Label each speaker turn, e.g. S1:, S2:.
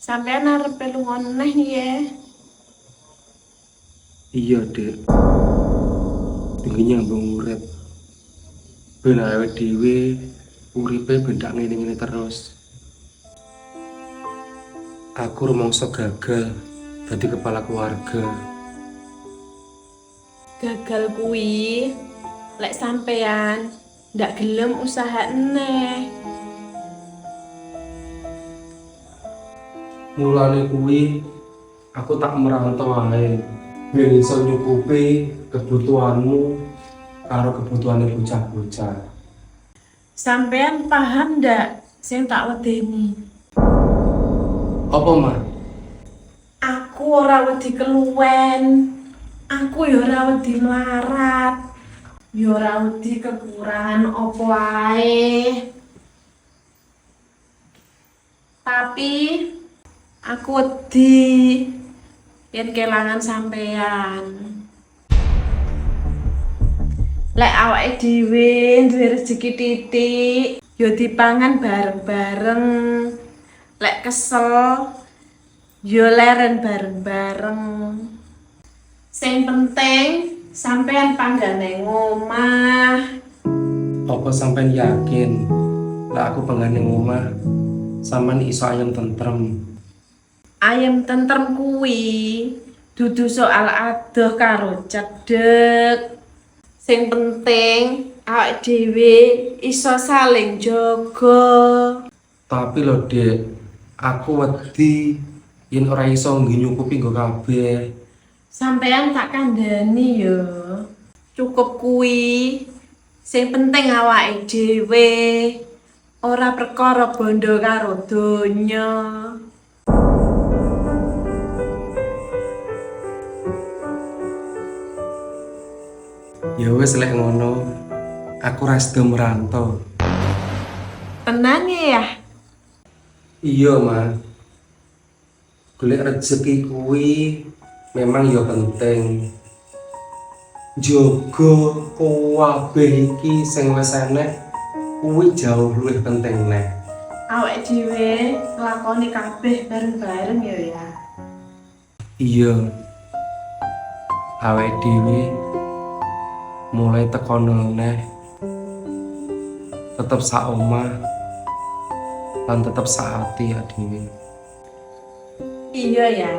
S1: Sampeyan arep lunga neh ya?
S2: Iya, Dek. Demi nyambung urip. Ben awake dhewe uripe ben ndak ngene-ngene terus. Aku rumangsa gagal dadi kepala keluarga.
S1: Gagal kuwi lek sampeyan ndak gelem usaha neh.
S2: Mulane kuwi aku tak merantau ae ben iso nyukupi kebutuhanmu karo kebutuhane bocah-bocah.
S1: Sampeyan paham ndak sing tak wedeni?
S2: Apa, Mah?
S1: Aku ora wedi keluwen. Aku ya ora wedi melarat. Ya ora wedi kekurangan apa ae. Tapi aku wedi yen kelangan sampeyan. Lek awake dhewe duwe rejeki titik, ya dipangan bareng-bareng. Lek kesel, ya leren bareng-bareng. Sing penting sampeyan panggane ngomah.
S2: Apa sampeyan yakin lek aku panggane ngomah sampeyan iso ayem tentrem?
S1: Ayem tentrem kuwi dudu soal adoh karo cedhek. Sing penting awake dhewe iso saling jaga.
S2: Tapi lho, Dek, aku wedi yen ora iso nyukupi nggo kabeh.
S1: Sampeyan tak kandhani ya. Cukup kuwi. Sing penting awake dhewe ora perkara bondo karo donya.
S2: Ya wis lek ngono, aku ra sido merantau.
S1: Tenan ya?
S2: Iya, Mah. Golek rejeki kuwi memang ya penting. Njaga kabeh iki sing wis enek kuwi jauh luwih penting neh.
S1: Awake dhewe nglakoni kabeh bareng-bareng ya ya.
S2: Iya. Awake dhewe mulai teko nol neh tetep sak omah lan tetep sak ati ya dhewe.
S1: Iya ya.